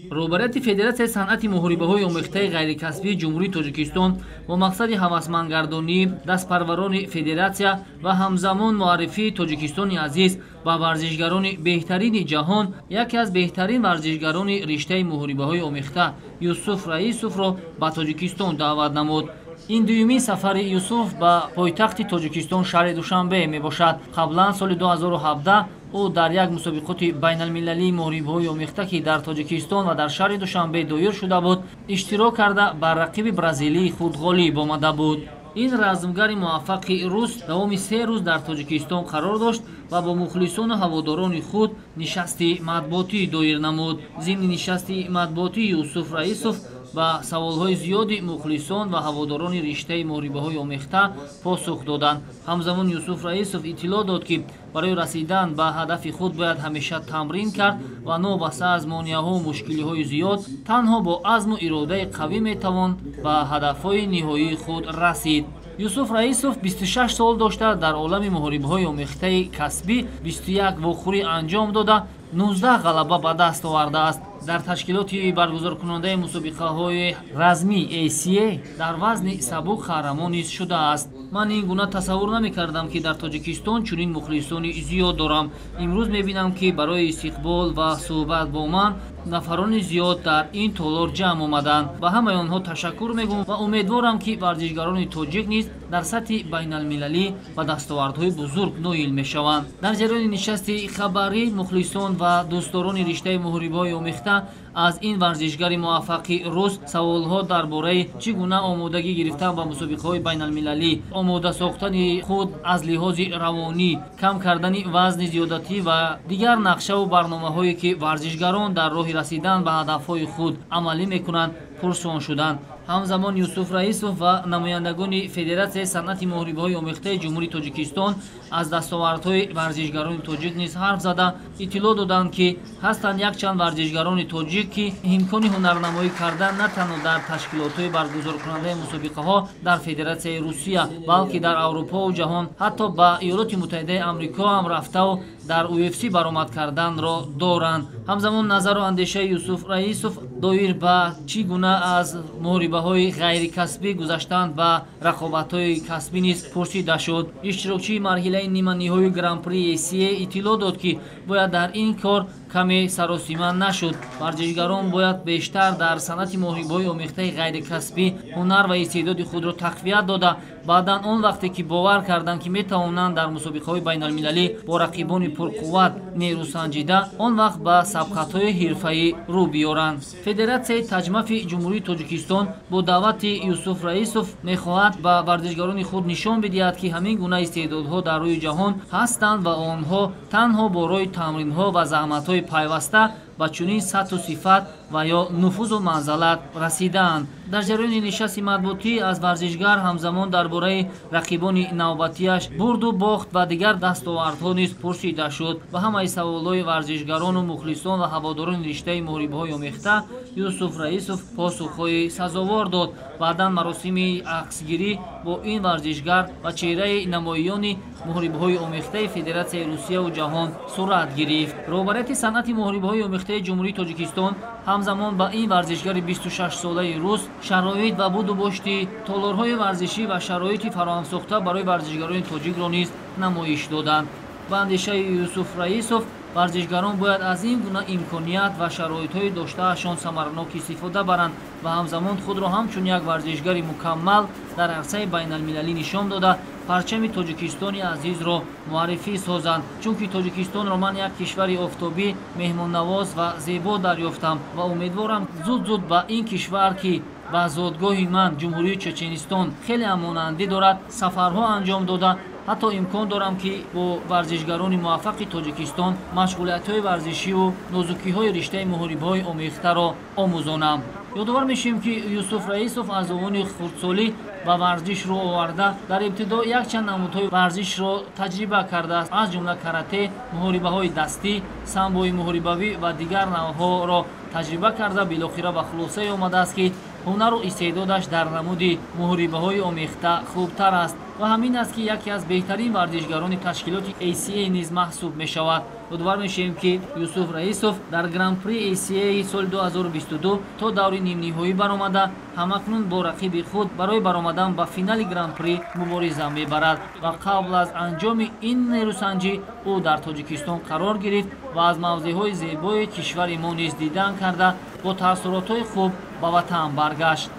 Роҳбарияти Федератсияи санъати муҳорибаҳои омехтаи ғайрикасбии Ҷумҳурии Тоҷикистон бо мақсади ҳавасмандгардонии дастпарварони федератсия ва ҳамзамон муаррифии Тоҷикистони азиз ба варзишгарони беҳтарини ҷаҳон яке аз беҳтарин варзишгарони риштаи муҳорибаҳои омехта Юсуф Раисовро ба Тоҷикистон даъват намуд. Ин дуюмин сафари Юсуф ба пойтахти Тоҷикистон, шаҳри Душанбе мебошад. Қаблан соли 2017 ӯ дар як мусобиқоти байналмилалии муҳорибаҳои омехта, ки дар Тоҷикистон ва дар шаҳри Душанбе доир шуда буд, иштирок карда, бар рақиби бразилии худ ғолиб омада буд. Ин размгари муваффақи рус давоми 3 рӯз дар Тоҷикистон қарор дошт ва бо мухлисону ҳаводорони худ нишасти матбуотӣ доир намуд. Зимни нишасти матбуотӣ Юсуф Раисов ба саволҳои зиёди мухлисон ва ҳаводорони риштаи муҳорибаҳои омехта посух доданд. Ҳамзамон Юсуф Раисов иттилоъ дод, ки барои расидан ба ҳадафи худ бояд ҳамеша тамрин кард ва новобаста аз монеаҳову мушкилиҳои зиёд танҳо бо азму иродаи қавӣ метавон ба ҳадафҳои ниҳоии худ расид. Юсуф Раисов 26 сол дошта, дар олами муҳорибаҳои омехтаи касбӣ 21 вохӯрӣ анҷом дода, 19 ғалаба ба даст овардааст. Дар ташкилоти баргузоркунандаи мусобиқаҳои размӣ ACA дар вазни сабук қаҳрамон низ шудааст. Ман ин гуна тасаввур намекардам, ки дар Тоҷикистон чунин мухлисони зиёд дорам. Имрӯз мебинам, ки барои истиқбол ва суҳбат бо ман нафарони зиёд дар ин толор ҷамъ омаданд. Ба ҳамаи онҳо ташаккур мегӯм ва умедворам, ки варзишгарони тоҷик низ дар сатҳи байналмилалӣ ба дастовардҳои бузург ноил мешаванд. Дар ҷараёни нишасти хабарӣ мухлисон ва дӯстдорони риштаи муҳорибаҳои омехта аз ин варзишгари муваффақи рус саволҳо дар бораи чӣ гуна омодагӣ гирифтан ба мусобиқаҳои байналмилалӣ, омода сохтани худ аз лиҳози равонӣ, кам кардани вазни зиёдатӣ ва дигар нақшаву барномаҳое, ки варзишгарон дар роҳи расидан ба ҳадафҳои худ амалӣ мекунанд, пурсон шуданд. Ҳамзамон Юсуф Раисов ва намояндагони Федератсияи санъати муҳорибаҳои омехтаи Ҷумҳурии Тоҷикистон аз дастовардҳои варзишгарони тоҷик низ ҳарф зада, иттилоъ доданд, ки ҳастанд якчанд варзишгарони тоҷик, ки имкони ҳунарнамоӣ кардан на танҳо дар ташкилотҳои баргузоркунандаи мусобиқаҳо дар Федератсияи Русия, балки дар Аврупову ҷаҳон, ҳатто ба Иёлоти Муттаҳидаи Амрико ҳам рафтаву дар UFC баромад карданро доранд. Ҳамзамон назару андешаи Юсуф Раисов доир ба чӣ гуна аз муҳорибаҳои ғайрикасбӣ гузаштан ба рақобатҳои касбӣ низ пурсида шуд. Иштирокчии марҳилаи ниманиҳои Гран-при ACA иттилоъ дод, ки бояд дар ин кор каме саросима нашуд. Варзишгарон бояд бештар дар санъати муҳорибаҳои омехтаи ғайрикасбӣ ҳунар ва истеъдоди худро тақвият дода, баъдан он вақте ки бовар карданд, ки метавонанд дар мусобиқаҳои байналмилалӣ бо рақибони пурқувват нерӯсанҷида, он вақт ба сабқатҳои ҳирфаӣ рӯ биёранд. Федератсияи таҷмафи Ҷумҳурии Тоҷикистон бо даъвати Юсуф Раисов мехоҳад ба варзишгарони худ нишон бидиҳад, ки ҳамин гуна истеъдодҳо дар рӯи ҷаҳон ҳастанд ва онҳо танҳо бо роҳи тамринҳо ва заҳматҳои пайваста ба чунин сатҳу сифат ва ё нуфузу манзалат расидаанд. Дар ҷараёни нишасти матбуотӣ аз варзишгар ҳамзамон дар бораи рақибони навбатиаш, бурду бохт ва дигар дастовардҳо низ пурсида шуд. Ба ҳамаи саволҳои варзишгарону мухлисон ва ҳаводорони риштаи муҳорибаҳои омехта Юсуф Раисов посухҳои сазовор дод. Баъдан маросими аксгирӣ бо ин варзишгар ва чеҳраи намоёни муҳорибаҳои омехтаи Федератсияи Русияву ҷаҳон сурат гирифт. Роҳбарияти санъати муҳорибаҳои омехтаи Ҷумҳурии Тоҷикистон ҳамзамон ба ин варзишгари 26-солаи рус шароит ва буду бошти толорҳои варзишӣ ва шароити фароҳамсохта барои варзишгарони тоҷикро низ намоиш доданд. Ба андешаи Юсуф Раисов, варзишгарон бояд аз ин гуна имконият ва шароитҳои доштаашон самаранок истифода баранд ва ҳамзамон худро ҳамчун як варзишгари мукаммал дар арсаи байналмилалӣ нишон дода, парчами Тоҷикистони азизро муаррифӣ созанд. Чунки Тоҷикистонро ман як кишвари офтобӣ, меҳмоннавоз ва зебо дарёфтам ва умедворам, зуд зуд ба ин кишвар, ки ба зодгоҳи ман, Ҷумҳурии Чеченистон, хеле ҳамонандӣ дорад, сафарҳо анҷом дода, ҳатто имкон дорам, ки бо варзишгарони муваффақи Тоҷикистон машғулиятҳои варзишиву нозукиҳои риштаи муҳорибаҳои омехтаро омӯзонам. Ёдовар мешавем, ки Юсуф Раисов аз овони хурдсолӣ ба варзиш рӯ оварда, дар ибтидо якчанд намудҳои варзишро таҷриба кардааст, аз ҷумла карате, муҳорибаҳои дастӣ, самбои муҳорибавӣ ва дигар навъҳоро таҷриба карда, билохира ба хулосае омадааст, ки ҳунару истеъдодаш дар намуди муҳорибаҳои омехта хубтар аст ва ҳамин аст, ки яке аз беҳтарин варзишгарони ташкилоти ACA низ маҳсуб мешавад. Ёдовар мешавем, ки Юсуф Раисов дар Гран-при ACA соли 2022 то даври нимниҳоӣ баромада, ҳамакнун бо рақиби худ барои баромадан ба финали Гран-при мубориза мебарад ва қабл аз анҷоми ин нерӯсанҷӣ ӯ дар Тоҷикистон қарор гирифт ва аз мавзеъҳои зебои кишвари мо низ дидан карда, бо таассуротҳои хуб ба ватан баргашт.